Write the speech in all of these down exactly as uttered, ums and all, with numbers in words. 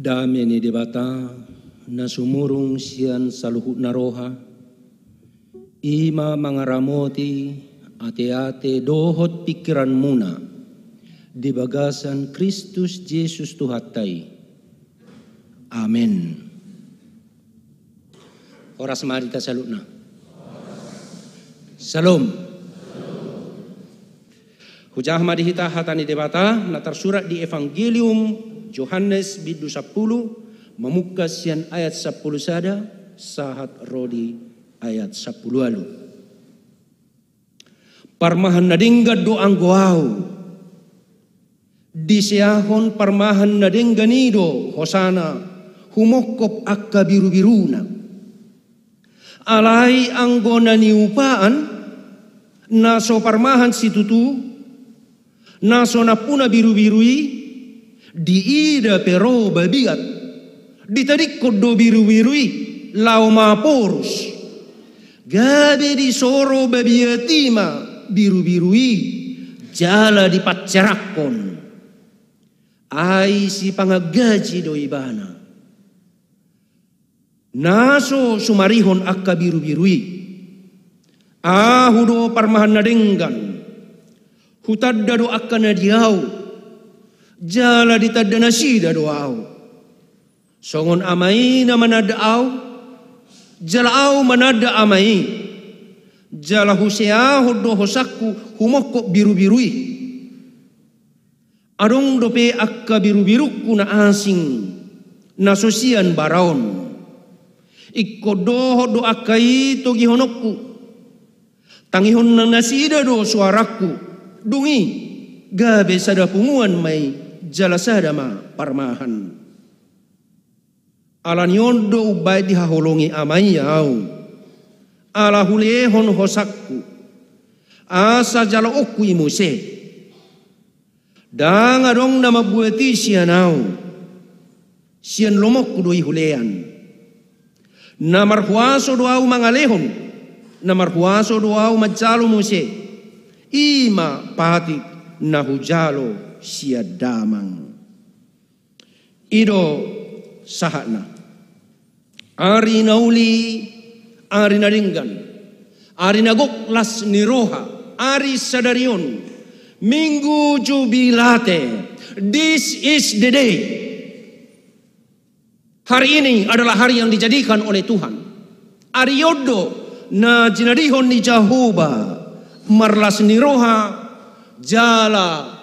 Dame ni Debata, na sumurung sian saluhutna roha, i ma mangaramoti ateate dohot pingkiranmuna di bagasan Kristus Jesus Tuhanta i. Amen. Horas ma di hita saluhutna. Syalom. Hujahahon ma di hita hata ni Debata na tarsurat di Evangelium Johannes bindu sampulu, mamungka sian ayat sampulu sada sahat ro di ayat sampulu ualu. Parmahan na denggan do anggo Ahu. Diseahon parmahan na denggan i do hosana humongkop angka birubiruna. Alai anggo na niupaan, na so parmahan situtu, na so nampuna birubiru i, diida pe ro babiat, ditadingkon do birubiru i laho maporus. Gabe disoro babiat i ma birubiru i jala dipanserakkon. Ai sipanganggaji do ibana. Na so sumarihon angka birubiru i. Ahu do parmahan na denggan. Hutanda do angka na di Ahu, jala ditanda nasida do Ahu. Songon Ama i na mananda Ahu, jala Ahu mananda Ama i, jala huseahon do hosangku humongkop birubiru i. Adong dope angka birubirungku na asing, na so sian bara on. Ingkon dohot do angka i togihononku. Tangihon nasida do soarangku. Dung i, gabe sada punguan ma i, jala sada ma parmahan. Ala ni on do umbahen dihaholongi Ama i ahu, ala hulehon hosangku, asa jaloonku i muse. Ndang adong na mambuat i sian ahu, sian lomoku do i hulean. Na marhuaso do ahu mangalehon, na marhuaso do ahu manjalo muse. I ma patik na hujalo sian Damang. I do sahatna. Ari na uli, ari na denggan, ari na gok las ni roha, ari sadari on, Minggu Jubilate. This is the day. Hari ini adalah hari yang dijadikan oleh Tuhan. Ari on do na jinadihon ni Jahowa, marlas ni roha jala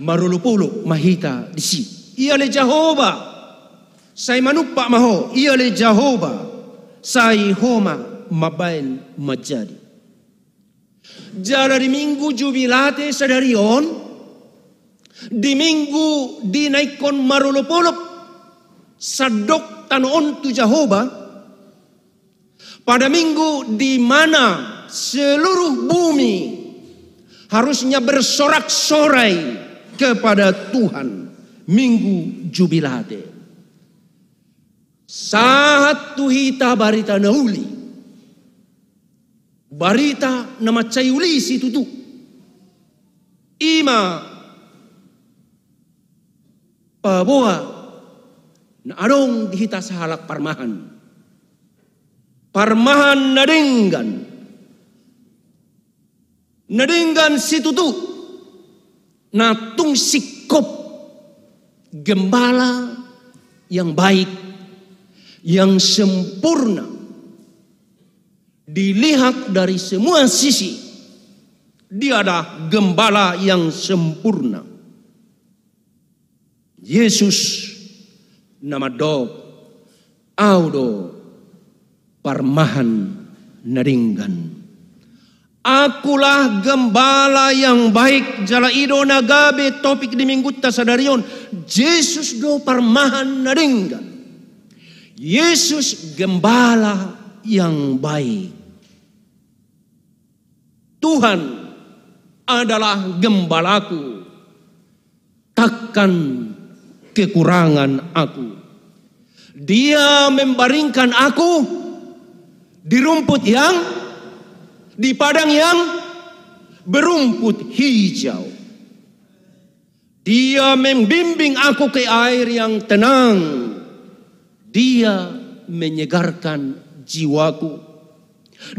marolopolop ma hita disi. Ia ale Jahowa, sai manumpak ma Ho. Ia ale Jahowa, sai Ho ma mambahen manjadi. Jala di Minggu Jubilate sadari on, di Minggu di na ingkon marolopolop sandok tano on tu Jahowa, pada Minggu di mana seluruh bumi harusnya bersorak-sorai kepada Tuhan, Minggu Jubilate. Sahat tu hita barita na uli, barita na mansai uli situtu. I ma paboa na adong di hita sahalak parmahan. Parmahan na denggan. Na denggan situtu, na tung singkop, gembala yang baik, yang sempurna. Dilihat dari semua sisi, dia adalah gembala yang sempurna. Jesus na mandok, Ahu do parmahan na denggan. Akulah gembala yang baik, jala i do na gabe topik di Minggunta sadari on. Jesus do parmahan na denggan. Yesus gembala yang baik. Tuhan adalah gembalaku, takkan kekurangan aku. Dia membaringkan aku di rumput yang, di padang yang berumput hijau. Dia membimbing aku ke air yang tenang. Dia menyegarkan jiwaku.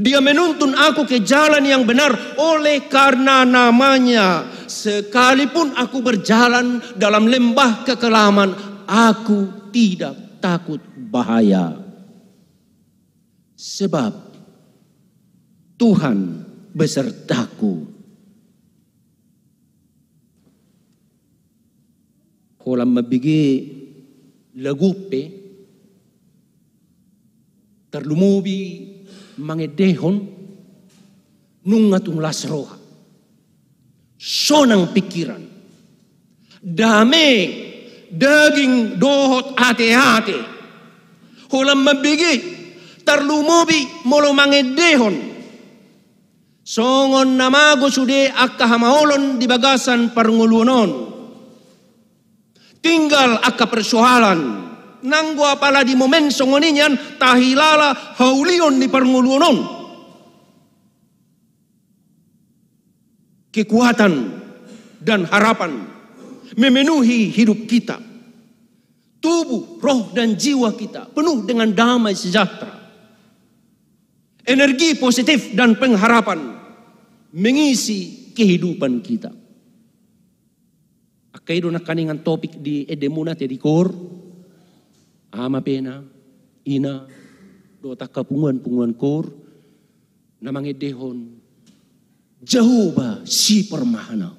Dia menuntun aku ke jalan yang benar oleh karena namanya. Sekalipun aku berjalan dalam lembah kekelaman, aku tidak takut bahaya. Sebab Tuhan besertaku. Holan mambege lagu pe, tarlumobi mangendehon, nunga tung las roha, sonang pikiran, dame daging dohot ate-ate. Holan mambege, tarlumobi molo mangendehon, songon na mago sude angka hamaolon di bagasan parngoluon on. Tinggal angka persoalan, nanggo apala di momen songon i nian tahilala haulion ni parngoluon on. Kekuatan dan harapan memenuhi hidup kita. Tubuh, roh, dan jiwa kita penuh dengan damai sejahtera. Energi positif dan pengharapan mengisi kehidupan kita. Angka i do nangkaningan topik di endemuna, te, di koor. Ama pena, ina, dohot angka punguan-punguan koor na mangendehon Jahowa si parmahana.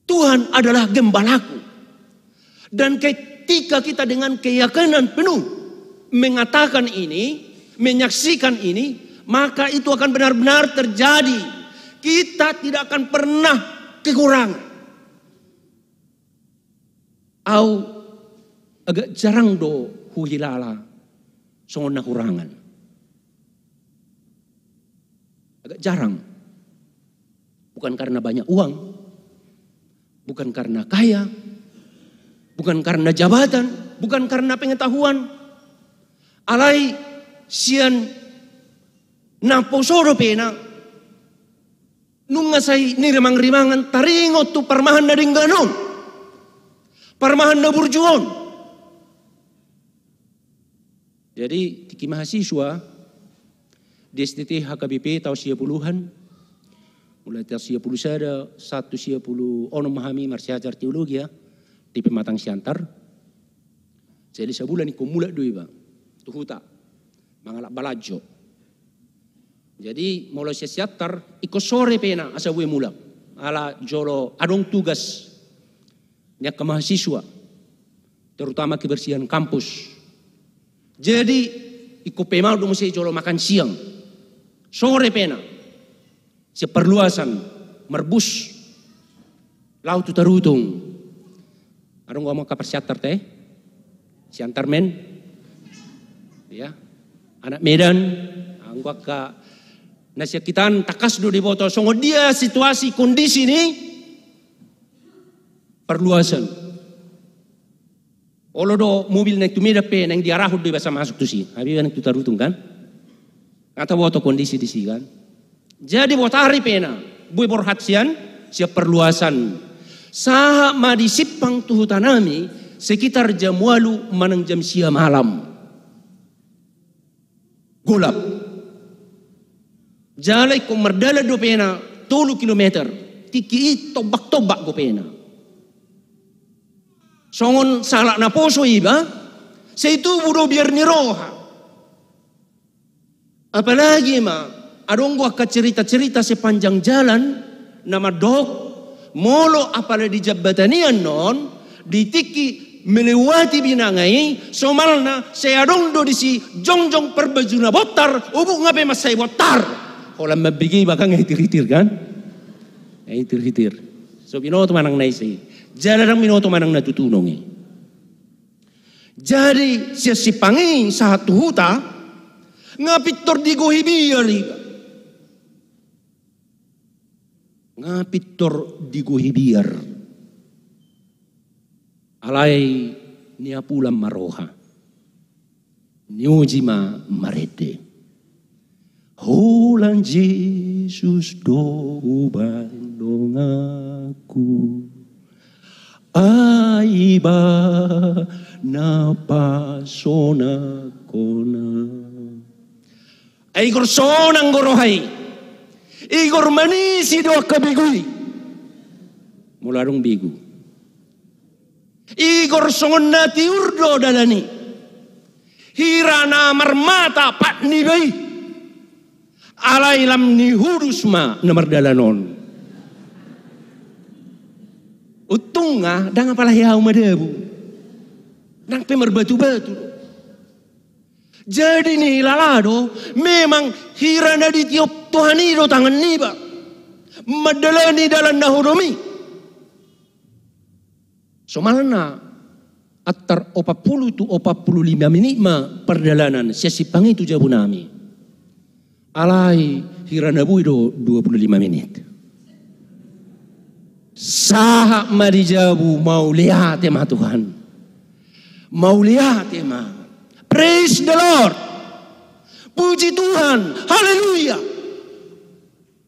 Tuhan adalah gembalaku. Dan ketika kita dengan keyakinan penuh mengatakan ini, menyaksikan ini, maka itu akan benar-benar terjadi. Kita tidak akan pernah kekurangan. Au agak jarang do huhilala songon na hurangan. Agak jarang. Bukan karena banyak uang, bukan karena kaya, bukan karena jabatan, bukan karena pengetahuan. Alai sian naposo dope na nunga sai nirimang-rimangan taringot tu parmahan na denggan on, parmahan na burju on. Jadi, tingki mahasiswa di S T T H K B P taon sia puluhan, mulai taon sia puluh sada, sahat tu sia puluh onom ma hami marsiajar teologia di Pematang Siantar. Jadi, sabulan ingkon mulak do iba tu huta mangalap balanjo. Jadi, molo sian Siantar, ingkon sore pena asa bue mulak. Ala jolo adong tugas ni angka mahasiswa, terutama kebersihan kampus. Jadi, ingkon pe maol do muse jolo makan siang. Sore pena sian Parluasan marbus laho tu Tarutung. Adong do hamu angka parsiantar, te? Siantar, men? Ya. Anak Medan, anggo angka na sian hita an tangkas do diboto songon dia situasi kondisi ni Parluasan. Olo do mobil naeng tu Medan pe, naeng diarahon do iba asa masuk tusi. Habis iba naeng tu Tarutung, kan? Nga taboto kondisi disi, kan? Jadi, botari pena bue borhat sian, sian Parluasan. Sahat ma di simpang tu huta nami sekitar jam ualu manang jam sia malam. Golap. Jala ingkon mardalan dope na tolu kilometer. Tingki i tombak-tombak dope na. Songon sahalak naposo iba, sai tubu do biar ni roha. Apalagi ma, adong do angka cerita-cerita sepanjang jalan na mandok, molo apala di jambatan i annon, di tingki melewati binanga i, somalna sai adong do disi jongjong parbajuna bontar, ubuk nga pe mansai bontar. Holan mambege iba kan, nga hitir-hitir kan? Nga hitir-hitir. So binoto manang na ise i. Jala ndang binoto manang na tutu nang i. Jadi, sian simpang i sahat tu huta, nga pintor digohi biar iba. Nga pintor digohi biar. Alai niapulan ma roha. Niuji ma marende. Holan Jesus do ubaen donganku. Ai Ibana pasonang hona. Ai igor sonang do roha i. Igor manisi do angka begu i. Molo adong begu. Igor songon na tiur do dalan i. Hira na marmata pat niba i. Alai lam ni hudus ma na mardalan on. Untungna ndang apalai au madabu. Ndang pe marbatu-batu. Jadi nilala do, memang hira na ditiop Tuhan i do tangan niba mandalani dalan na hodom i. Somalna antar opat pulu tu opat pulu lima menit ma pardalanan sian simpang i tu jabu nami. Alai hira na boi do dua pulu lima menit. Sahat ma di jabu, mauliate ma Tuhan. Mauliate ma. Praise the Lord. Puji Tuhan. Haleluya.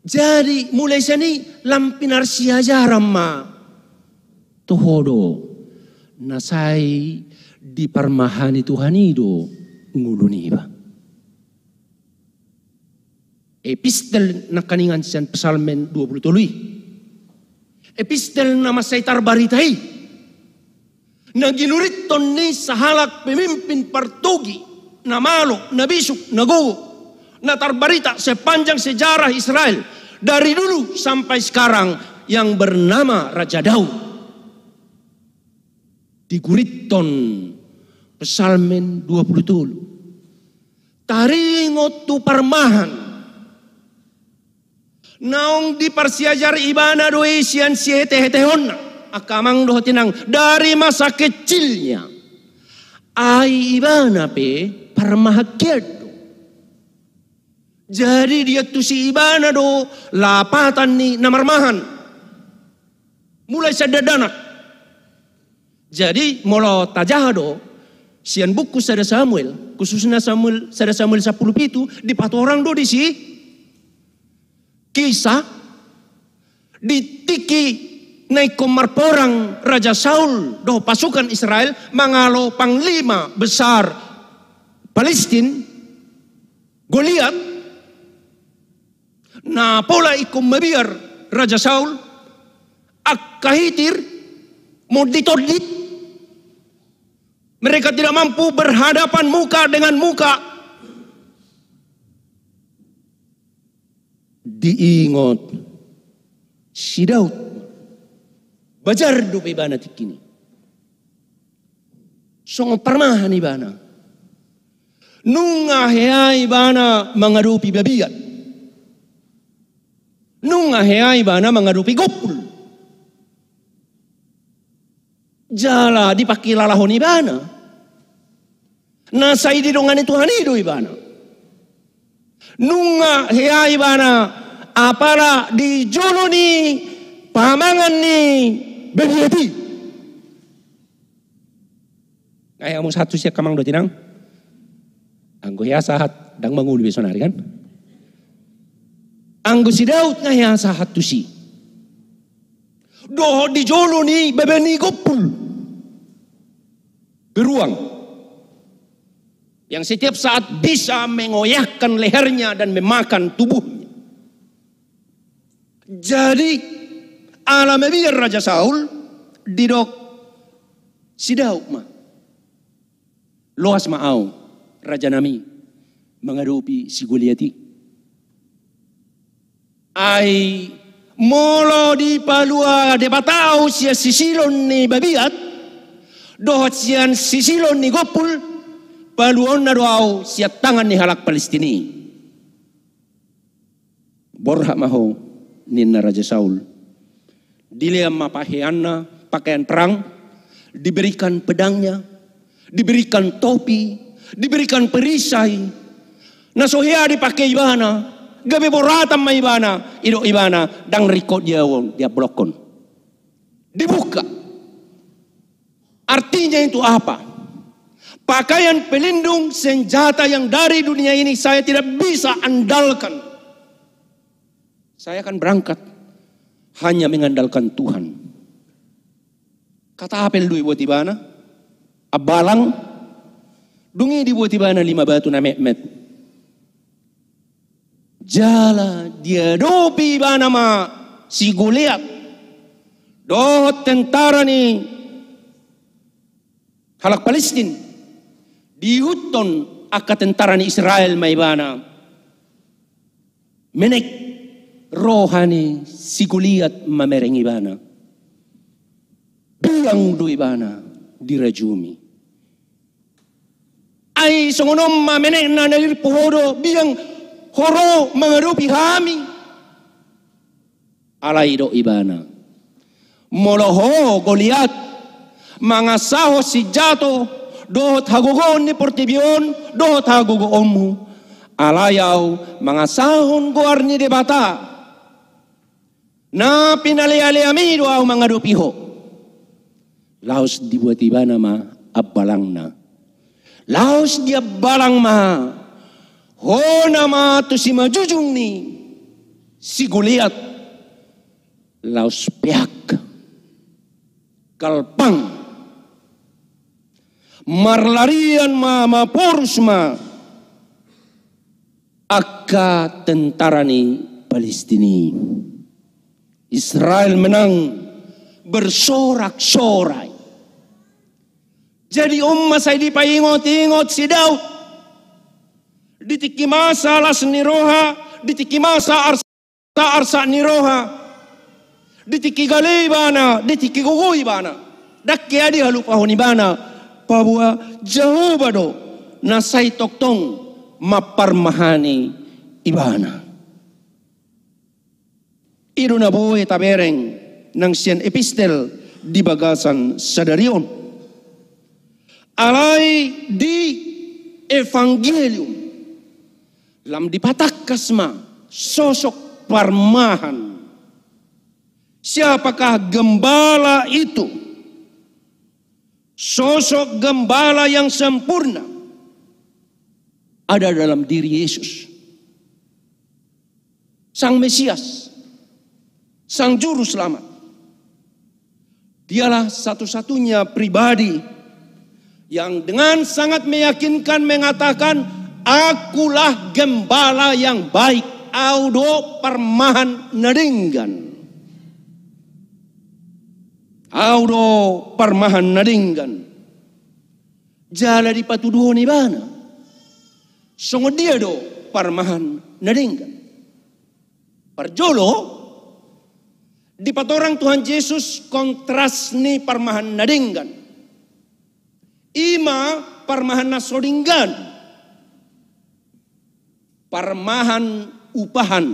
Jadi mulai sian i lam pinarsiajaran ma. Toho do na sai diparmahani Tuhan i do ngolu niba. Epistel nangkiningan sian Psalmen dua pulu tolu i. Epistel na mansai tarbarita i. Na ginurithon ni sahalak pemimpin partogi, na malo, na bisuk, na gogo, na tarbarita sepanjang sejarah Israel dari dulu sampai sekarang yang bernama Raja Daud. Digurithon Psalmen dua pulu tolu. Taringot tu parmahan. Naung diparsiajar ibana do i sian sihetehetehonna, angka amang dohot inang, dari masa kecilnya. Ai ibana pe parmahan hian do. Jadi diantusi ibana do lapatan ni na marmahan. Mulai sian dakdanak. Jadi molo tajaha do sian buku sada Samuel, khususna Samuel, sada Samuel sampulu pitu, dipatorang do disi Kisah di tingki na ingkon marporang Raja Saul dohot pasukan Israel mangalo panglima besar Palestin, Goliat, na pola ingkon mabiar Raja Saul, angka hitir, monditondit, mereka tidak mampu berhadapan muka dengan muka. Diingot si Daud. Bajar dope ibana tingki i. Songon parmahan ibana. Nunga hea ibana mangadopi babiat. Nunga hea ibana mangadopi gompul. Jala dipangkilalahon ibana. Na sai didongani Tuhan i do ibana. Nunga hea ibana apala di jolo ni pamangan ni babiat i. Nga hea muse sahat tusi angka amang dohot inang. Anggo hea sahat ndang mangolu be sonari kan. Anggo si Daud nga hea sahat tusi. Dohot di jolo ni baba ni gompul. Beruang. Yang setiap saat bisa mengoyakkan lehernya dan memakan tubuhnya. Jadi ala mabiar Raja Saul didok si Daud ma. Loas ma au, raja nami, mangadopi si Goliat i. Ai molo dipalua Debata au sian sisilon ni babiat dohot sian sisilon ni gompul, paluaonna do au sian tangan ni halak Palestin i. Borhat ma ho, ninna Raja Saul. Dilean ma paheanna, pakaian perang, diberikan pedangnya, diberikan topi, diberikan perisai. Na so hea dipake ibana, gabe boratan ma ibana, didok ibana, ndang ringkot diaon, diamplokkon. Dibuka. Artinya itu apa? Pakaian pelindung senjata yang dari dunia ini saya tidak bisa andalkan. Saya akan berangkat hanya mengandalkan Tuhan. Katapel do dibuat ibana, ambalang. Dung i dibuat ibana lima batu na metmet. Jala diadopi ibana ma si Goliat dohot tentara ni halak Palestin. Diihuthon angka tentara ni Israel ma ibana. Menek roha ni si Goliat mamereng ibana. Biang do ibana dirajumi. Ai songon on ma menekna na niluluan ho do, biang ho ro mangadopi hami. Alai didok ibana, molo ho Goliat mangasahon sinjato dohot hagogoon ni portibi on dohot hagogoonmu, alai ahu mangasahon goar ni Debata na pinalealeami do ahu mangadopi ho. Laos dibuat ibana ma ambalangna. Laos diambalang ma hona ma tu simanjujung ni si Goliat. Laos peak, galpang. Marlarian ma, maporus ma angka tentara ni Palestina i. Israel menang bersorak-sorai. Jadi on ma sai dipaingot-ingot si Daud. Di tingki masa las ni roha, di tingki masa arsak-arsak ni roha, di tingki gale ibana, di tingki gogo ibana, ndang hea dihalupahon ibana, paboa Jahowa do na sai tongtong mamparmahani ibana. I do na boi tabereng nang sian epistel di bagasan sadari on. Alai di Evangelium lam dipatangkas ma sosok parmahan. Siapakah gembala itu? Sosok gembala yang sempurna ada dalam diri Yesus. Sang Mesias, Sang Juru Selamat. Dialah satu-satunya pribadi yang dengan sangat meyakinkan mengatakan, "Akulah gembala yang baik, ahu do parmahan na denggan." Ahu do parmahan na denggan. Jala dipatuduhon ibana songon dia do parmahan na denggan. Parjolo, dipatorang Tuhan Jesus kontras ni parmahan na denggan. I ma parmahan na so denggan. Parmahan upahan.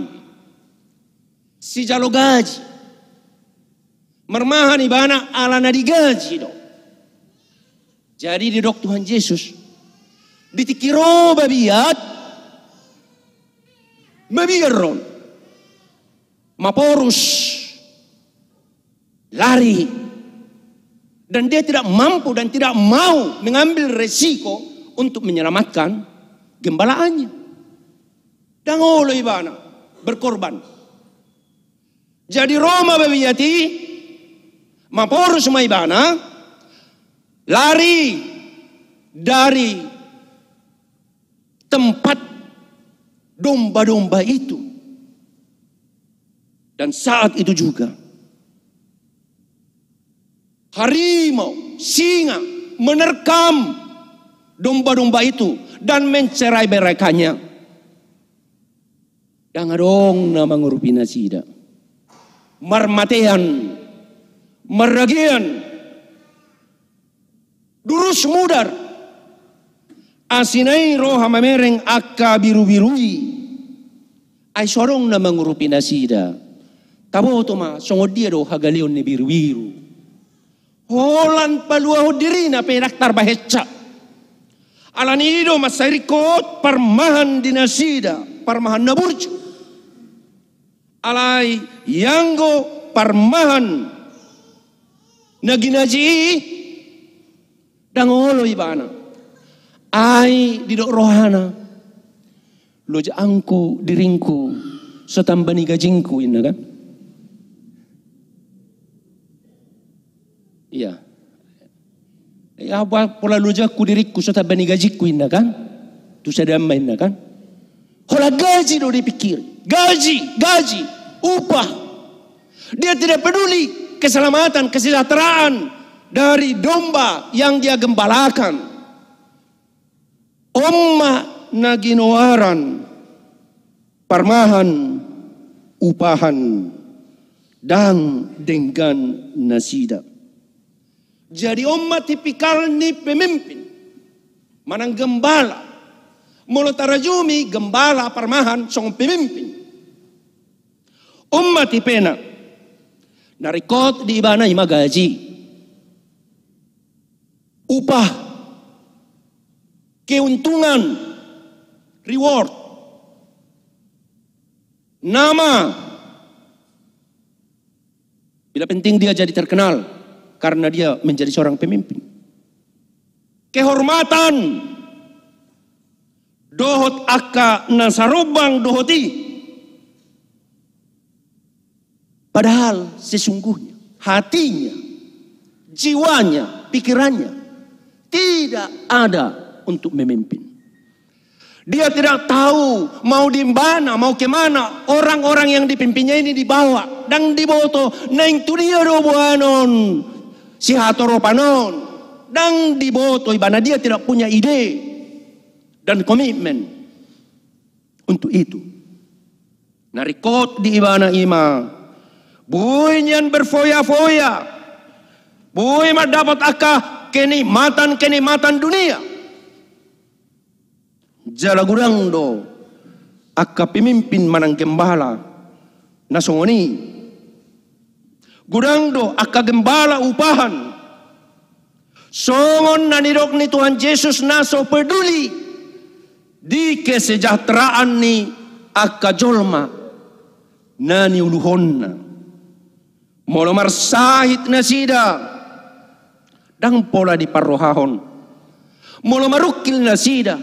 Sijalo gaji. Marmahan ibana ala na digaji do. Jadi didok Tuhan Jesus, di tingki ro babiat, babiat ro on, maporus, lari, dan dia tidak mampu dan tidak mau mengambil resiko untuk menyelamatkan gembalaannya. Ndang olo ibana berkorban. Jadi ro ma babiat i, maporus ma ibana, lari dari tempat domba-domba itu. Dan saat itu juga harimau, singa menerkam domba-domba itu dan mencerai-beraikannya. Ndang adong na mangurupi nasida. Marmatean, marragean, durus mudar. Asina i roha mamereng angka birubiru i. Ai so adong na mangurupi nasida. Taboto ma songon dia do hagaleon ni birubiru. Holan paluahon dirina pe ndang tarbahensa. Alani i do mansai ringkot parmahan di nasida, parmahan na burju. Alai ianggo parmahan na ginaji i, ndang olo ibana. Ai didok rohana, lojaanku diringku so tamba ni gajingku, inna kan? Iya. Ya, apa pola lojangku diringku so tamba ni gajingku inna kan? Tu sada ma inna kan? Holan gaji do dipikiri. Gaji, gaji, upah. Dia tidak peduli keselamatan, kesejahteraan dari domba yang dia gembalakan. On ma na ginoaran parmahan upahan ndang denggan nasida. Jadi on ma tipikal ni pemimpin manang gembala. Molo tarajumi gembala parmahan songon pemimpin. On ma tipena na ringkot di ibana i ma gaji, upah, keuntungan, reward, nama. Bila penting dia jadi terkenal karena dia menjadi seorang pemimpin. Kehormatan dohot angka na sarombang dohot i. Padahal sesungguhnya hatinya, jiwanya, pikirannya tidak ada untuk memimpin. Dia tidak tahu mau di mana, mau ke mana orang-orang yang dipimpinnya ini dibawa. Ndang diboto naeng tu dia do boanon sihatoropan on. Ndang diboto ibana, dia tidak punya ide dan komitmen untuk itu. Na ringkot di ibana i ma boi nian berfoya-foya, boi mandapot angka kenikmatan-kenikmatan dunia. Jala godang do angka pemimpin manang gembala na songon i. Godang do angka gembala upahan songon na nidok ni Tuhan Jesus na so peduli di kesejahteraan ni angka jolma na niuluhonna. Molo marsahit nasida, ndang pola diparrohahon. Molo marungkil nasida,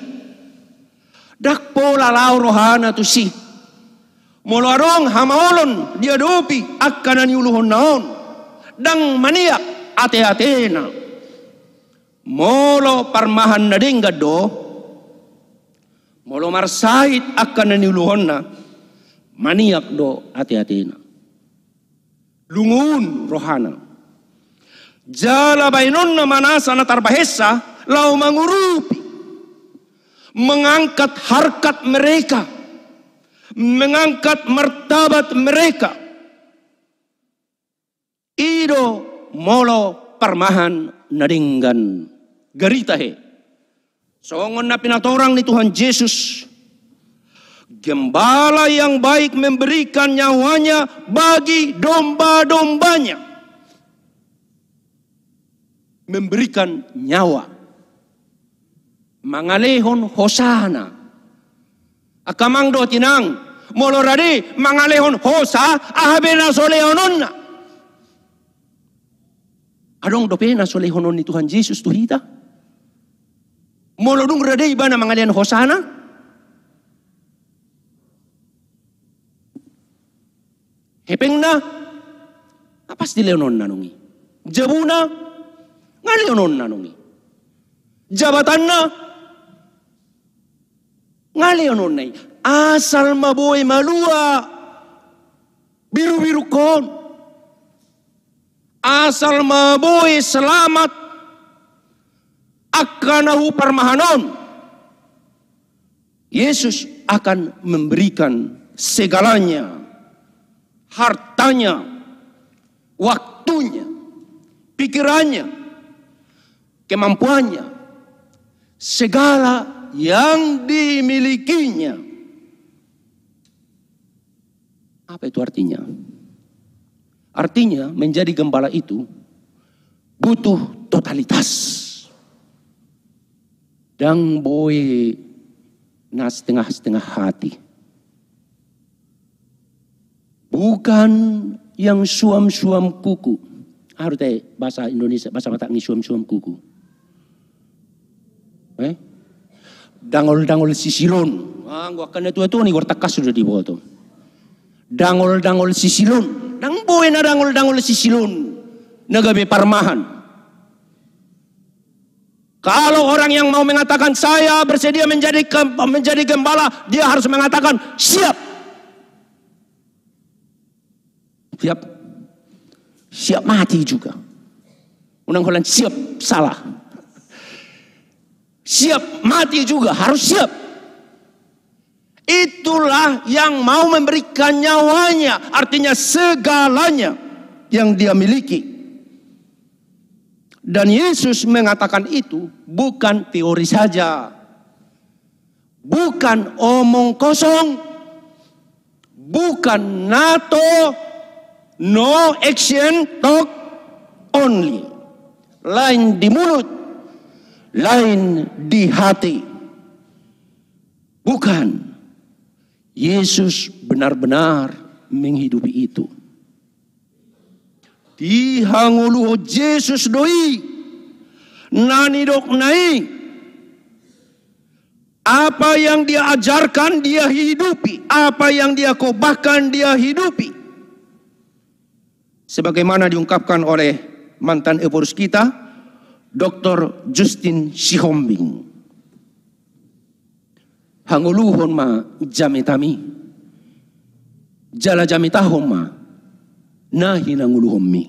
ndang pola laho rohana tusi. Molo adong hamaolon diadopi angka na niuluhonna on, ndang maniak ate-atena. Molo parmahan na denggan do, molo marsahit angka na niuluhonna, maniak do ate-atena. Lungun rohana. Jala baenonna ma nasa na tarbahensa laho mangurupi, mengangkat harkat mereka, mengangkat martabat mereka. I do molo parmahan na denggan. Gari tahe. Songon na pinatorang ni Tuhan Jesus, gembala yang baik memberikan nyawanya bagi domba-dombanya. Memberikan nyawa. Mangalehon hosana. Angka amang dohot inang, molo rade mangalehon hosa, aha be na so lehononna? Adong dope na so lehonon ni Tuhan Jesus tu hita? Molo dung rade ibana mangalehon hosana? Hepengna, na pasti lehononna nungi. Jabuna, nga lehononna nungi. Jabatanna, nga lehononna i. Asal ma boi malua birubirukkon. Asal ma boi selamat angka na huparmahan on. Yesus akan memberikan segalanya, hartanya, waktunya, pikirannya, kemampuannya, segala yang dimilikinya. Apa itu artinya? Artinya, menjadi gembala itu butuh totalitas. Ndang boi na setengah-setengah hati. Bukan yang suam-suam kuku. Aha do tahe bahasa Indonesia, bahasa Batak ni suam-suam kuku? Eh? Dangol-dangol sisilon. Anggo angka na tua-tua ni, goar tangkas sudah diboto. Dangol-dangol sisilon. Ndang boi na dangol-dangol sisilon na gabe parmahan. Kalau orang yang mau mengatakan, "Saya bersedia menjadi ke-, menjadi gembala," dia harus mengatakan, "Siap." Siap. Siap mati juga. Unang holan siap, salah. Siap mati juga, harus siap. Itulah yang mau memberikan nyawanya, artinya segalanya yang dia miliki. Dan Yesus mengatakan itu bukan teori saja, bukan omong kosong, bukan NATO, no action, talk only. Lain di mulut, lain di hati. Bukan. Yesus benar-benar menghidupi itu. Dihangoluhon Jesus do i, na nidokna i. Apa yang dia ajarkan, dia hidupi. Apa yang dia khotbahkan, dia hidupi. Sebagaimana diungkapkan oleh mantan Ephorus kita, Doktor Justin Sihombing. Hangoluhon ma jamitami, jala jamitahon ma na hinangoluhonmi.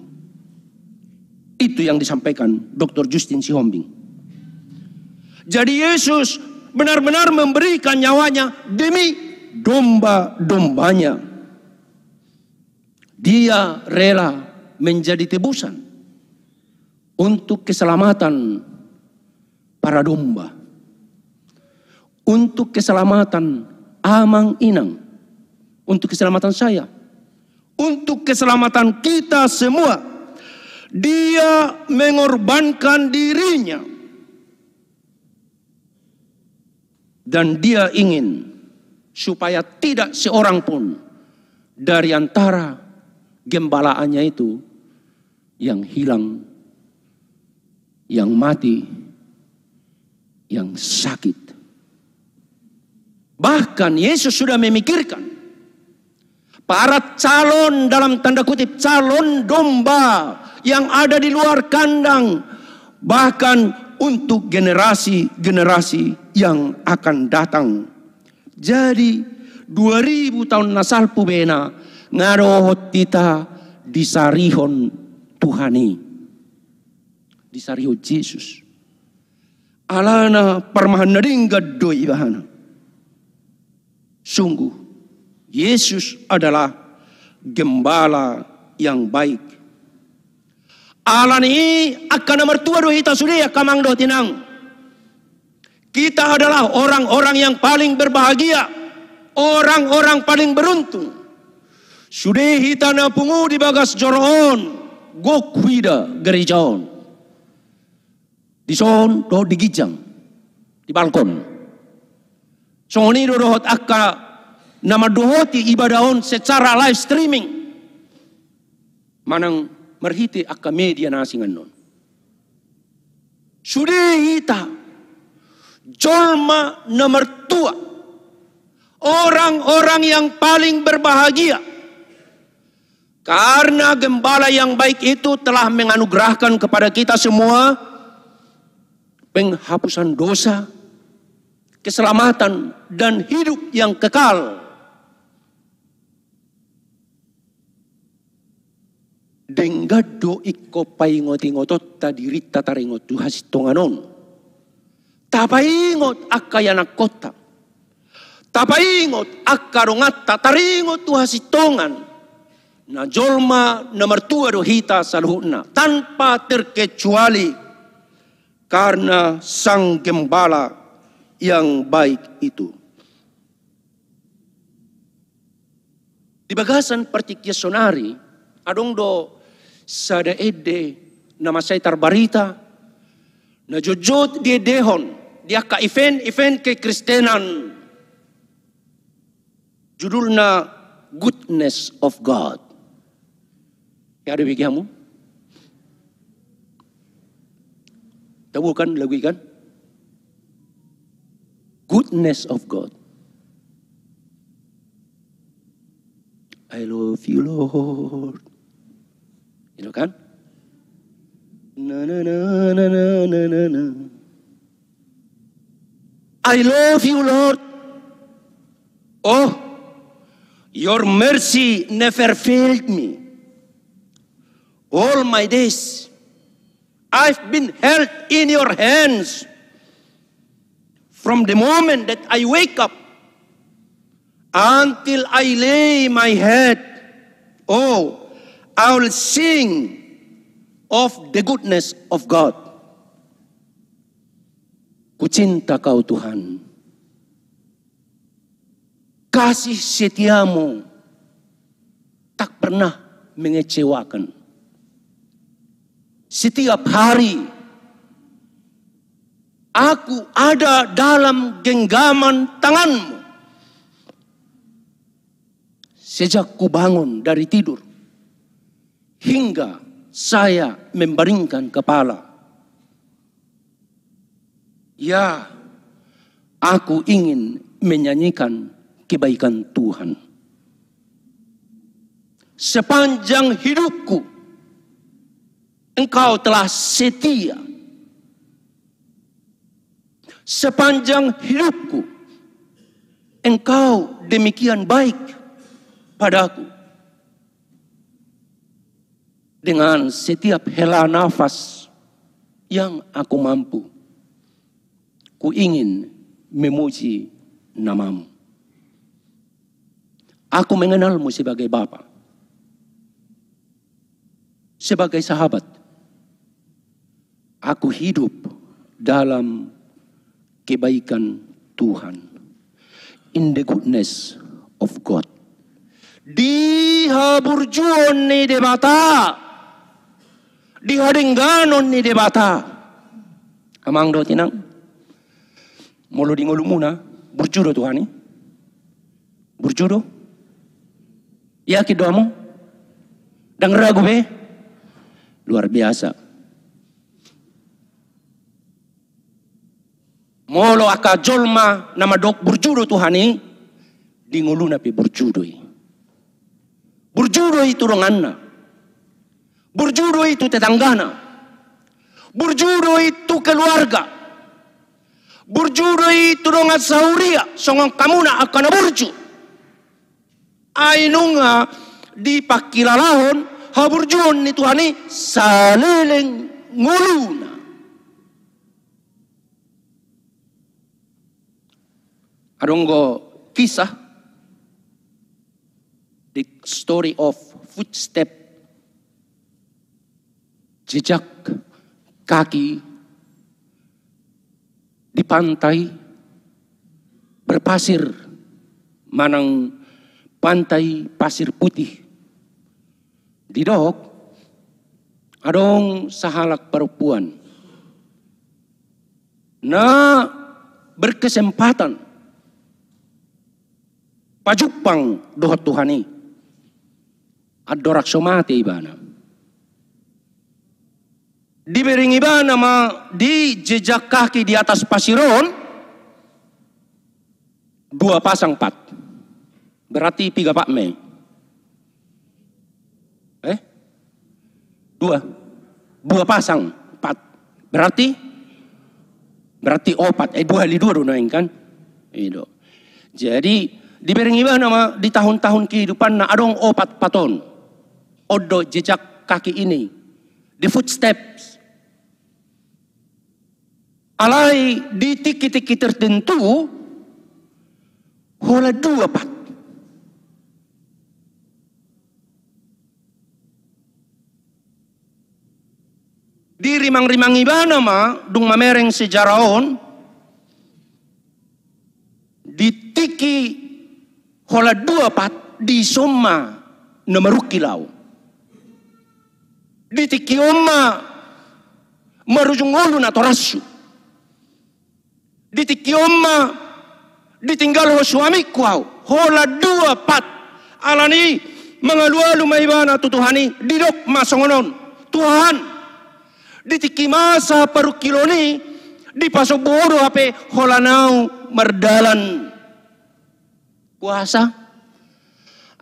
Itu yang disampaikan Doktor Justin Sihombing. Jadi Yesus benar-benar memberikan nyawanya demi domba-dombanya. Dia rela menjadi tebusan untuk keselamatan para domba, untuk keselamatan amang inang, untuk keselamatan saya, untuk keselamatan kita semua. Dia mengorbankan dirinya. Dan dia ingin supaya tidak seorang pun dari antara gembalaannya itu yang hilang, yang mati, yang sakit. Bahkan Yesus sudah memikirkan para calon, dalam tanda kutip, calon domba yang ada di luar kandang, bahkan untuk generasi-generasi yang akan datang. Jadi, dua ribu taon na salpu bena, nga dohot hita disarihon Tuhan i. Disarihon Jesus. Alana parmahan na denggan do ibana. Sungguh, Yesus adalah gembala yang baik. Alani i angka na martua do hita sude angka amang dohot inang. Kita adalah orang-orang yang paling berbahagia, orang-orang paling beruntung. Sude hita na pungu di bagas joro on, gok huida gereja on. Dison dohot di ginjang, di balkon. Songon i do dohot angka na mandohoti ibadah on secara live streaming manang marhite angka media na asing annon. Sude hita jolma na martua, orang-orang yang paling berbahagia. Karena gembala yang baik itu telah menganugerahkan kepada kita semua penghapusan dosa, keselamatan, dan hidup yang kekal. Denggan do ingkon paingot-ingotonta dirinta taringot tu hasintongan on. Tapaingot angka ianakkonta. Tapaingot angka donganta, taringot tu hasintongan. Na jolma na martua do hita saluhutna, tanpa terkecuali, karena Sang Gembala yang baik itu. Di bagasan partingkian saonari, adong do sada ende na mansai tarbarita, na jotjot diendehon di angka event-event kekristenan, judulna Goodness of God. Ia, ada bege hamu? Tahu kan lagu i kan? Goodness of God. I love you, Lord. Itu kan? Na, na, na. I love you, Lord. Oh, your mercy never failed me. All my days, I've been held in your hands from the moment that I wake up until I lay my head. Oh, I will sing of the goodness of God. Kucinta Kau, Tuhan. Kasih setiamu tak pernah mengecewakan. Setiap hari aku ada dalam genggaman tanganmu. Sejak kubangun dari tidur hingga saya membaringkan kepala, ya, aku ingin menyanyikan kebaikan Tuhan. Sepanjang hidupku, Engkau telah setia. Sepanjang hidupku, Engkau demikian baik padaku. Dengan setiap hela nafas yang aku mampu, ku ingin memuji namamu. Aku mengenalmu sebagai Bapa, sebagai sahabat. Aku hidup dalam kebaikan Tuhan. In the goodness of God. Di haburjuon ni Debata. Di hadengganon ni Debata. Amang dohot inang. Molo di ngolumuna, burju do Tuhan i. Burju do. Yakin do hamu? Ndang ragu be? Luar biasa. Molo angka jolma na mandok burju do Tuhan i, di ngoluna pe burju do i. Burju do i tu donganna. Burju do i tu tetanggana. Burju do i tu keluarga. Burju do i tu dongan sahuria, songon hamuna angka na burju. Ai nunga dipangkilalahon haburjuon ni Tuhan i saleleng ngoluna. Adong do kisah, the story of footstep, jejak kaki di pantai berpasir manang pantai pasir putih. Didok, adong sahalak parompuan na berkesempatan pajumpang dohot Tuhan i. Andorang so mate ibana, dibereng ibana ma di jejak kaki di atas pasir on dua pasang pat. Berarti piga pat ma i? Eh? Dua. Dua pasang pat. Berarti, berarti opat. Eh, dua kali dua do naeng kan? I do. Jadi, dibereng ibana ma di tahun-tahun kehidupanna adong opat pat on. On do jejak kaki ini. The footsteps. Alai di tingki-tingki tertentu, holan dua pat. Dirimang-rimang ibana ma, dung mamereng sejarah on, di tingki holan dua pat, dison ma na marungkil au. Di tingki on ma marujung ngolu natorashu. Di tingki on ma ditinggalhon suamingku au. Holan dua pat. Alani mangalualu ma ibana tu Tuhan i, didok ma songon on: Tuhan, di tingki masa parungkilon i, dipasombu Ho do hape holan au mardalan. Puasa.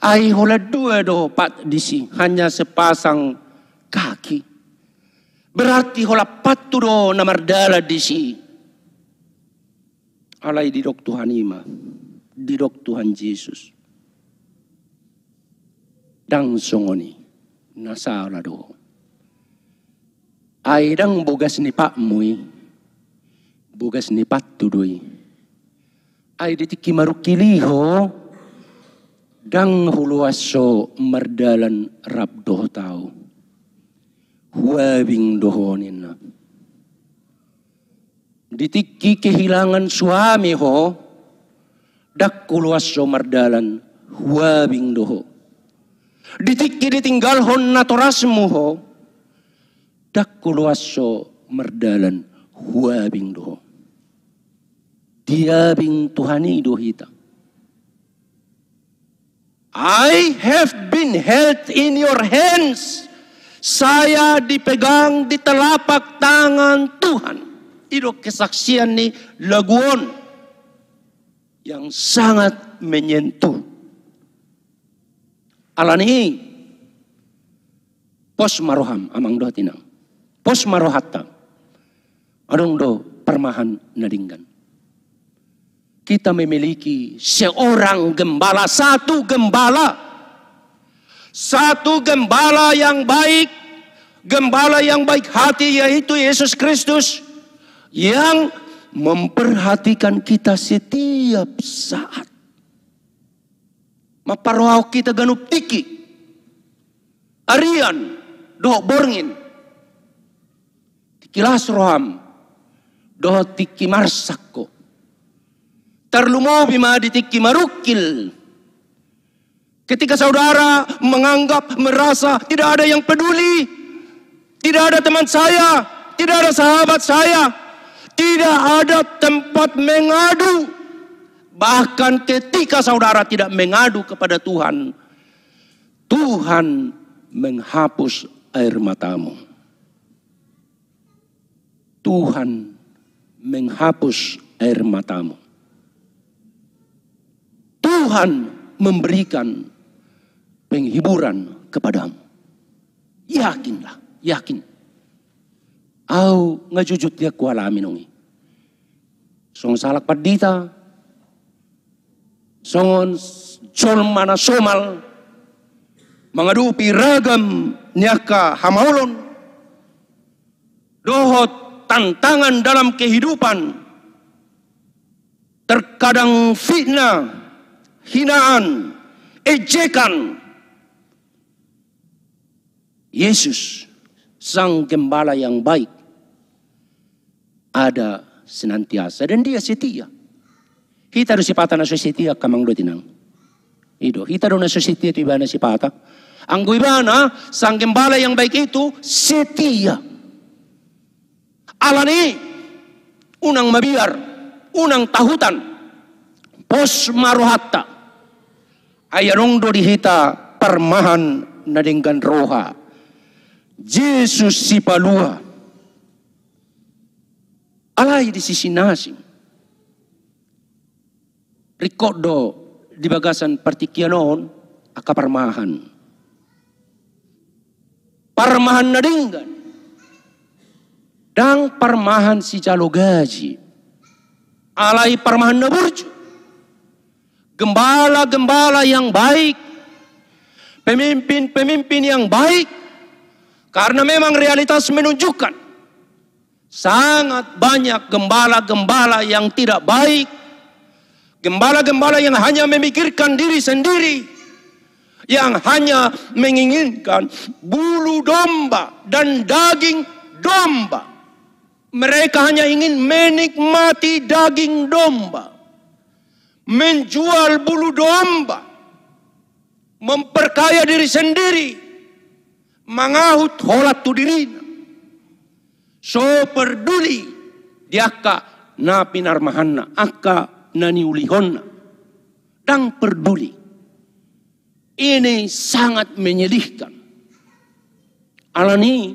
Ai holan dua do pat disi, hanya sepasang kaki. Berarti holan pattu do na mardalan disi. Alai didok Tuhan i ma, didok Tuhan Jesus, ndang songon i, na sala do ho. Ai ndang bogas ni patmu i, bogas ni pathu do i. Ai di tingki marungkil i ho, ndang huloas ho mardalan rap dohot ahu. Huabing do ho ninna. Di tingki kehilangan suami ho, ndang huloas ho mardalan, huabing do ho. Di tingki ditinggalhon natorasmu ho, ndang huloas ho mardalan, huabing do ho. Diabing Tuhan i do hita. I have been held in your hands. Saya dipegang di telapak tangan Tuhan. I do kesaksian ni lagu on yang sangat menyentuh. Alani i, pos ma roham, amang dohot inang. Pos ma rohanta. Adong do parmahan na denggan. Kita memiliki seorang gembala, satu gembala. Satu gembala yang baik, gembala yang baik hati, yaitu Yesus Kristus, yang memperhatikan kita setiap saat. Mamparrohahon hita ganup tingki, arian dohot borngin. Tingki las roham dohot tingki marsak ho. Tarlumobi ma di tingki marungkil. Ketika saudara menganggap, merasa tidak ada yang peduli, tidak ada teman saya, tidak ada sahabat saya, tidak ada tempat mengadu. Bahkan ketika saudara tidak mengadu kepada Tuhan, Tuhan menghapus air matamu. Tuhan menghapus air matamu. Tuhan memberikan penghiburan kepadamu. Yakinlah, yakin. Ahu nga jujut dia kualami nunga i. Songon sahalak pandita, songon jolma na somal mangadopi ragam ni angka hamaolon dohot tantangan dalam kehidupan, terkadang fitnah, hinaan, ejekan. Yesus, sang gembala yang baik, ada senantiasa dan Dia setia. Hita do sipata na so setia, angka amang dohot inang. I do, hita do na so setia tu Ibana sipata. Anggo Ibana, sang gembala yang baik itu setia. Alani i, unang mabiar, unang tahutan, pos ma rohanta. Ai adong do di hita parmahan na denggan roha, Jesus Sipalua. Alai di sisi na asing, ringkot do di bagasan partingkian on angka parmahan. Parmahan na denggan, ndang parmahan sijalo gaji, alai parmahan na burju. Gembala-gembala yang baik, pemimpin-pemimpin yang baik, karena memang realitas menunjukkan sangat banyak gembala-gembala yang tidak baik, gembala-gembala yang hanya memikirkan diri sendiri, yang hanya menginginkan bulu domba dan daging domba. Mereka hanya ingin menikmati daging domba, menjual bulu domba, memperkaya diri sendiri, mangahut holan tu dirina. So perduli di angka na pinarmahanna, angka na niulihonna. Ndang perduli. Ini sangat menyedihkan. Alani i,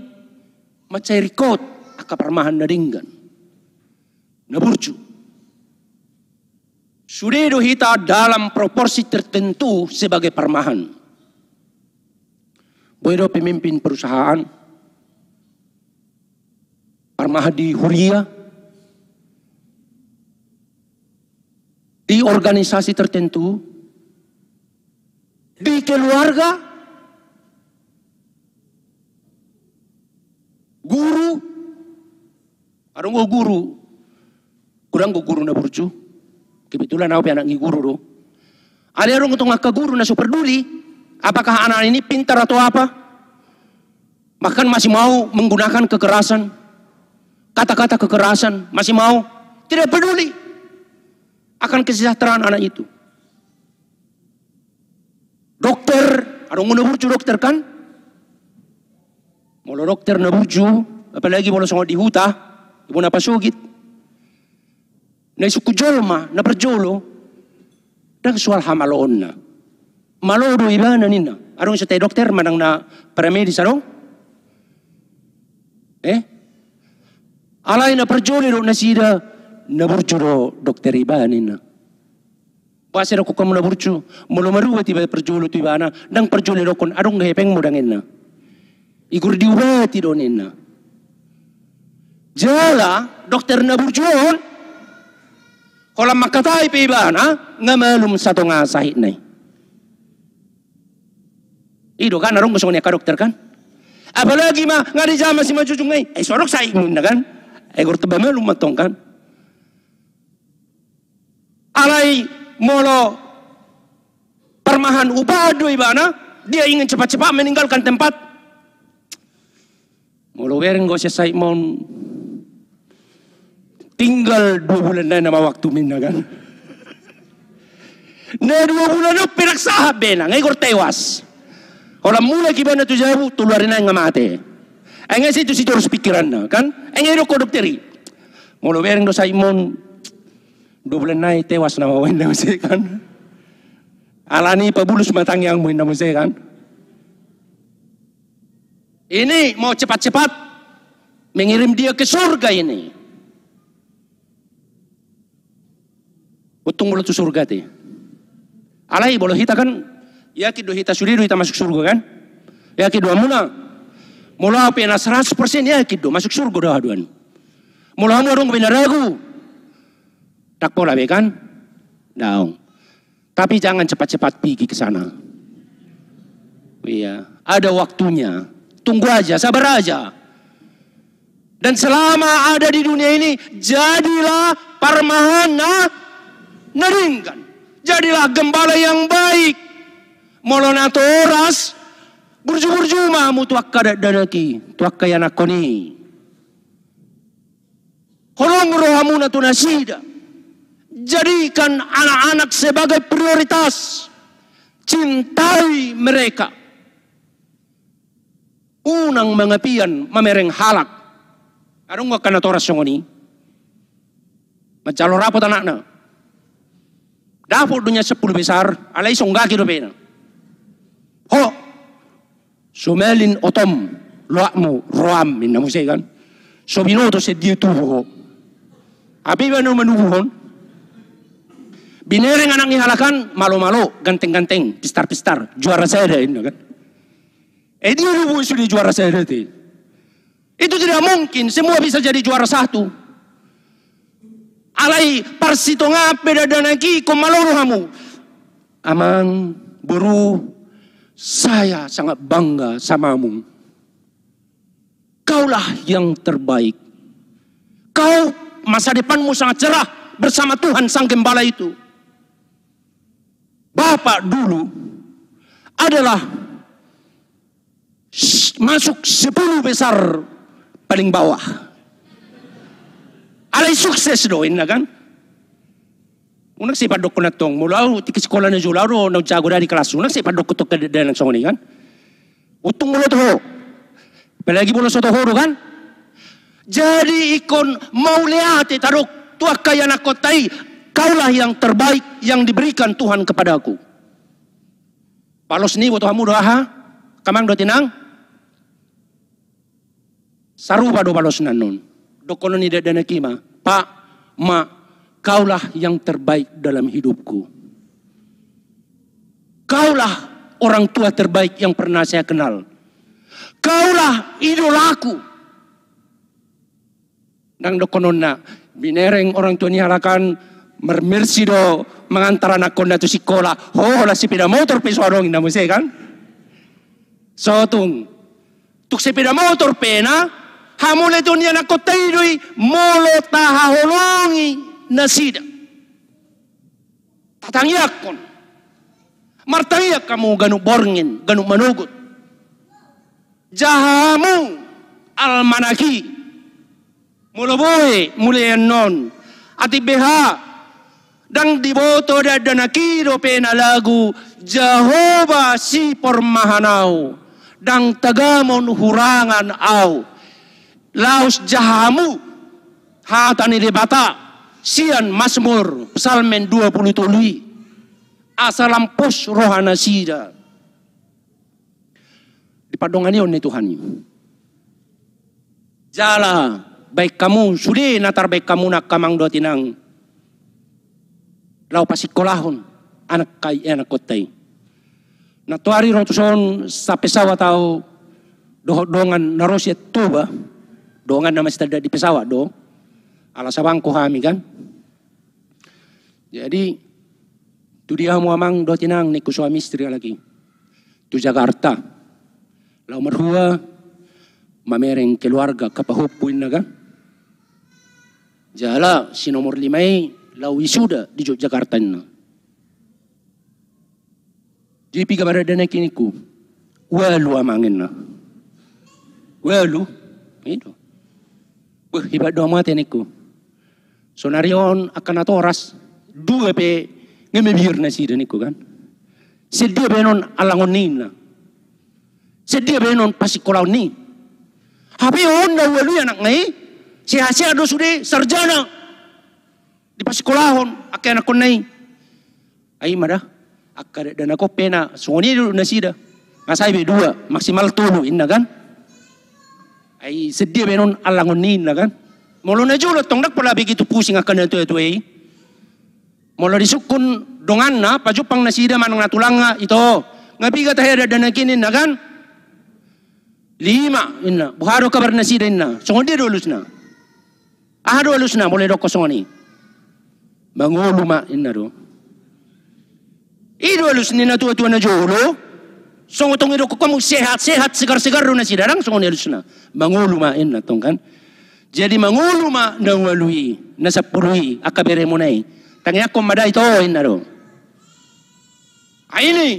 mansai ringkot angka parmahan na denggan, na burju. Sude do hita dalam proporsi tertentu sebagai parmahan. Boi do pemimpin perusahaan, parmahan di huria, di organisasi tertentu, di keluarga, guru, adong do guru, godang do guru na burju. Kebetulan au pe anak ni guru do. Alai adong tong angka guru na so perduli apakah anak ini pintar atau apa. Bahkan masih mau menggunakan kekerasan, kata-kata kekerasan, masih mau, tidak peduli akan kesejahteraan anak itu. Dokter, adong do na burju dokter, kan? Molo dokter na burju, apalagi molo songon di huta, di bona pasogit, na isungkun jolma na parjolo, ndang soal hamaloonna. Malo do ibana ninna. Adong so tahe dokter manang na paramedis, adong? Eh? Alai na parjolo didok nasida, na burju do dokter ibana ninna. Boasa didokkon hamu na burju? Molo marubat iba parjolo tu ibana, ndang parjolo didokkon adong do hepengmu, ndang ninna. Igor diubati do ninna. Jala dokter na burju on, holan mangkatai pe ibana, nga malum satonga sahitna i. I do kan, adong do songon i angka dokter, kan? Apalagi ma nga dijama simanjujung i, eh, so adong sahitmu ninna, kan? Eh, igor tamba malum ma tong, kan? Alai molo parmahan upahan do ibana, dia ingin cepat-cepat meninggalkan tempat. Molo bereng do sian sahitma on, tinggal dua bulan nai nama waktu ninna, kan? Na dua bulan on pe ndang sahat be na, nga igor tewas. Holan mulak ibana tu jabu, tolu ari nai nga mate. Ai nga situ sitorus pikiranna, kan? Ai nga didokkon dokter i, molo bereng do sahitma on, dua bulan nai tewas nama au ninna muse, kan? Alani pabulus ma tangiangmu ninna muse, kan? Ini mau cepat-cepat mengirim dia ke surga ini. Untung molo tu surga te. Alai molo hita, kan, yakin do hita sude do hita masuk surga, kan? Yakin do hamuna? Molo au pe na seratus persen yakin do masuk surga do au, haduan. Molo hamu adong be na ragu, ndang pola be, kan? Daong. Tapi jangan cepat-cepat pigi ke sana. Iya, ada waktunya. Tunggu aja, sabar aja. Dan selama ada di dunia ini, jadilah parmahan na, na denggan. Jadilah gembala yang baik. Molo natoras, burju-burju ma hamu tu angka dakdanak i, tu angka ianakhon i. Holong rohamuna tu nasida. Jadikan anak-anak sebagai prioritas. Cintai mereka. Unang mangapian mamereng halak. Adong do angka natoras songon i. Manjalo rapot anakna. Dapot do nian sampulu besar, alai songgaki dope na. Ho, so malin otom, loakmu, roam, ninna muse, kan? So binoto sian dia tubu ho. Hape iba na manubuhon. Binereng anak ni halak an, malo-malo, ganteng-ganteng, pistar-pistar, juara sada, ninna, kan? Eh, dia tubu sude juara sada te. Itu tidak mungkin semua bisa jadi juara satu. Alai parsitongaan pe dakdanak i, ingkon malo do hamu. Amang, boru, saya sangat bangga samamu. Kaulah yang terbaik. Kau, masa depanmu sangat cerah bersama Tuhan Sang Gembala itu. Bapak dulu adalah s-, masuk sepuluh besar paling bawah. Alai sukses do, ninna, kan? Unang sai pandokkon antong, molo au tingki sikola na jolo au do na jago da di kelas, unang sai pandokkon tu angka dakdanak songon i, kan? Untung molo toho. Apalagi molo so toho do, kan? Jadi ingkon mauliate tadok tu angka ianakkonta i, kaulah yang terbaik yang diberikan Tuhan kepadaku. Balos ni iboto hamu do aha? Amang dohot inang? Sarupa do balosna annon. Dohonon ni dakdanak i ma, Pak, Mak, kaulah yang terbaik dalam hidupku. Kaulah orang tua terbaik yang pernah saya kenal. Kaulah idolaku. Ndang dohononna, binereng orang tua ni halak an, Marmersi do mangantar anakkonna tu sikola. Ho, holan sepeda motor pe so adong, inna muse kan. So tung, tung sepeda motor pe na, hamauliateon ni anakkonta i do i, molo tahaholongi nasida. Tatangiangkon. Martangiang hamu ganup borngin, ganup manogot. Jaha hamu almanak i. Molo boi mulai annon, atik beha, ndang diboto dakdanak i dope na lagu, Jahowa sipormahan au, ndang tagamon hurangan au. Laos jaha hamu hata ni Debata sian Masmur, Psalmen dua pulu tolu i, asa lam pos roha nasida di pandonganion ni Tuhan i. Jala baen hamu sude na tarbaen hamu na angka amang dohot inang, laho pasikkolahon anak i, anakkonta i. Nantoari ro tuson sapesawat au dohot dongan na ro sian Toba, dongan na masitanda di pesawat do, ala sabangku hami kan. Jadi, tu dia hamu amang dohot inang, ningku, suami istri halak i? Tu Jakarta. Laho marhua mamereng keluarga angka pahompu, inna kan. Jala si nomor lima i laho wisuda di Jogjakarta, inna. Jadi piga ma dakdanak i, ningku? Ualu amang, inna. Ualu? I do. Beh, hebat do hamu ate, ningku. Sonari on angka natoras dua pe nge mabiar nasida, ningku kan. Sian dia baenon allangon ni, inna. Sian dia baenon pasikkolahon ni. Hape on na ualu i anakna i, sehat-sehat do sude, sarjana. Dipasikkolahon angka anakkonna i. Ai ma da, angka dakdanak on pe na songon i do nasida. Nga sai be dua, maksimal tolu, inna kan. Ai sian dia baenon allangon ni, inna kan. Molo na jolo tong ndang pola begitu pusing angka natuatua i. Molo disungkun donganna, pajumpang nasida manang na tulangna, ito, nga piga tahe dakdanak i, inna kan. Lima, inna. Boha do kabar nasida, inna. Songon dia do alusna? Aha do alusna molo didokkon songon i? Mangolu ma, inna do. I do alus ni natuatua na jolo. Songon tong didokkon hamu sehat-sehat, segar-segar do nasida, ndang songon i alusna. Mangolu ma, inna tong kan. Jadi mangolu ma na ualu i, na sampulu i, angka beremuna i. Tangiangkon ma da, ito, inna do. Ai ni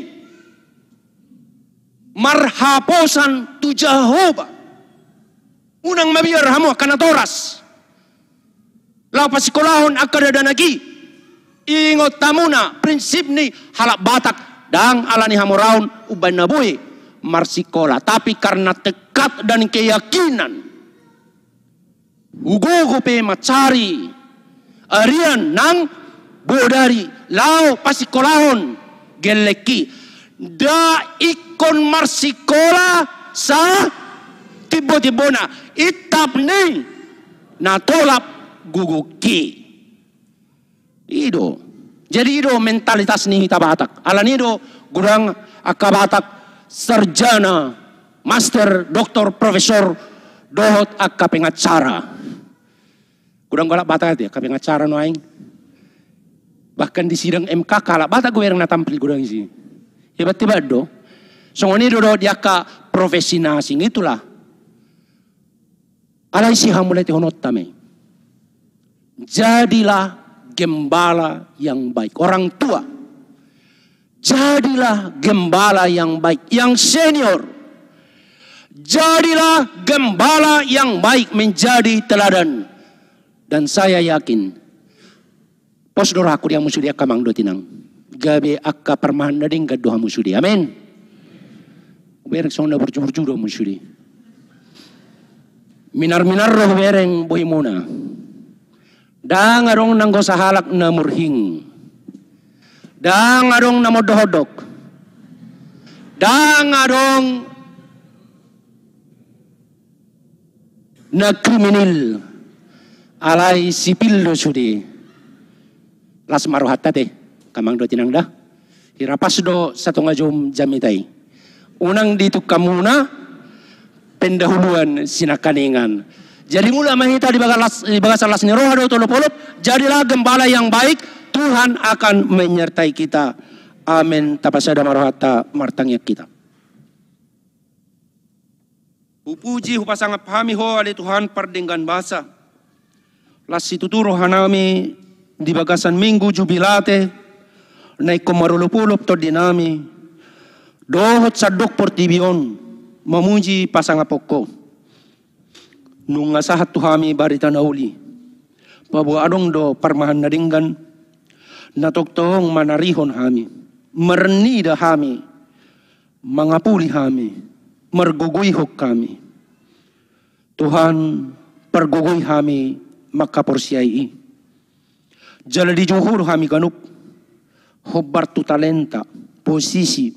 marhaposan tu Jahowa. Unang mabiar hamu angka natoras laho pasikkolahon angka dakdanak i. Ingot hamuna prinsip ni halak Batak, ndang ala ni hamoraon umbahen na boi marsikola, tapi karena tekad dan keyakinan. Hugogo pe mansari arian nang bodari laho pasikkolahon gellengki. Nda ingkon marsikola satimbotimbona, intap ni na tolap gogongki. I do. Jadi i do mentalitas ni hita Batak. Alani i do godang angka Batak sarjana, master, doktor, profesor, dohot angka pengacara. Godang halak Batak ate angka pengacara nuaeng. Bahkan di sidang M K K halak Batak hubereng na tampil godang disi. Hebat-hebat do. Songon i do dohot di angka profesi na asing, itulah. Alai sihamauliatehononta ma i. Jadilah gembala yang baik. Orang tua, jadilah gembala yang baik, yang senior. Jadilah gembala yang baik, menjadi teladan. Dan saya yakin, pos do rohangku di hamu sude angka amang dohot inang. Gabe angka parmahan na denggan do hamu sude. Amin. Hubereng songon na burju-burju do hamu sude. Minar-minar do hubereng bohimuna. Ndang adong nanggo sahalak na murhing. Ndang adong na mondok-ondok. Ndang adong na kriminal, alai sipil do sude. Las ma rohanta ate, angka amang dohot inang da. Hira pas do satonga jom jamita i. Unang dituk hamuna pendahuluan sinangkaningan. Jadi mula ma hita di bagasan las, di bagasan las ni roha dohot olopolop, jadilah gembala yang baik, Tuhan akan menyertai kita. Amen. Tapasada ma rohanta, martangiang hita. Hupuji, hupasangap hami Ho ale Tuhan pardenggan basa. Las situtu rohanami di bagasan Minggu Jubilate, na ingkon marolopolop tondinami, dohot sandok portibi on, mamuji pasangapon Ho. Nunga sahat tu hami barita na uli. Paboa adong do parmahan na denggan, na tongtong manarihon hami, marnida hami, mangapuli hami, margogoihon hami. Tuhan, pargogoi hami mangkaporseai i. Jala dijoujou do hami ganup, hombar tu talenta, posisi,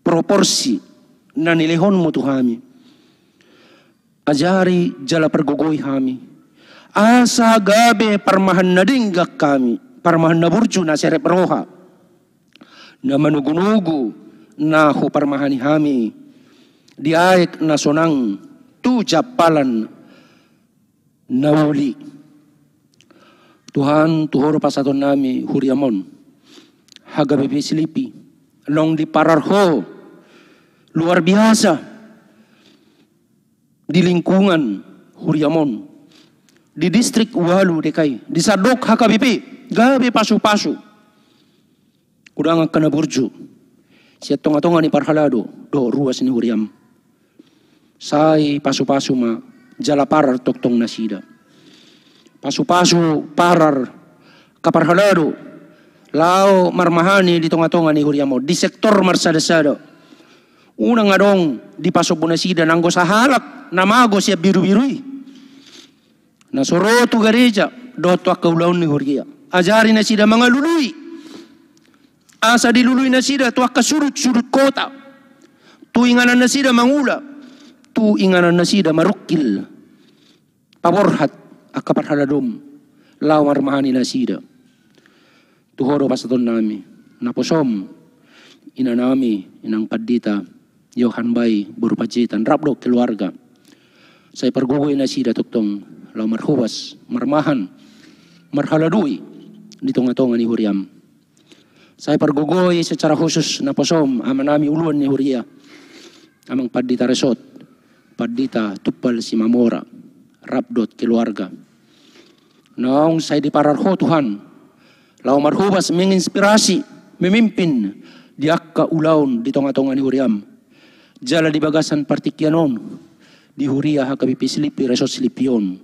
proporsi, na nilehonmu tu hami. Ajari jala pargogoi hami. Asa gabe parmahan na denggan hami, parmahan na burju na serep roha. Na manogunogu na huparmahani hami. Di aek na sonang tu jampalan na uli. Tuhan, tu Ho do pasahatonnami huriam on. H K B P Selipi. Naung diparar Ho. Luar biasa. Di lingkungan huriam on, di distrik ualu D K I, di sandok H K B P, gabe pasupasu. Unang angka na burju. Sian tongatonga ni parhalado dohot ruas ni huriam. Sai pasupasu ma jala parar tongtong nasida. Pasupasu, parar, angka parhalado, laho marmahani di tongatonga ni huriam on, di sektor marsadasada. Unang adong dipasombu nasida nanggo sahalak na mago sian birubiru i. Na so ro tu gareja dohot tu angka ulaon ni huria, ajari nasida mangalului. Asa dilului nasida tu angka sudutsudut kota. Tu inganan nasida mangula. Tu inganan nasida marungkil. Paborhat angka parhaladom laho marmahani nasida. Tu Ho do pasahatonnami, naposom inanami, Inang Pandita Yohan Bai boru Panjaitan, rap dohot keluarga. Sai pargogoi nasida tongtong laho marhobas, marmahan, marhaladui di tongatonga ni huriam. Sai pargogoi secara khusus naposom amanami uluan ni huria, Amang Pandita Resot, Pandita Tumpal Simamora, rap dohot keluarga. Naung sai diparar Ho Tuhan, laho marhobas, menginspirasi, memimpin di angka ulaon di tongatonga ni huriam. Jala di bagasan partingkian on, di huria H K B P Selipi, Resot Selipi on.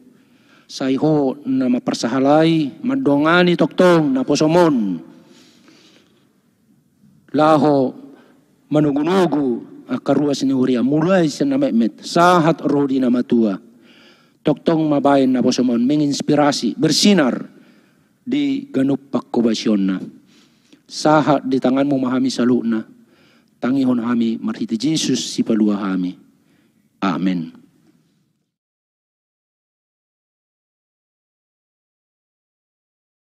Sai Ho na mamparsahalai, mandongani tongtong naposom on. Laho manogunogu angka ruas ni huria, mulai sian na metmet sahat ro di na matua. Tongtong ma baen naposom on menginspirasi, bersinar di ganup pangkobasionna. Sahat di tanganmu ma hami saluhutna. Tangihon hami marhite Jesus Sipalua hami. Amen.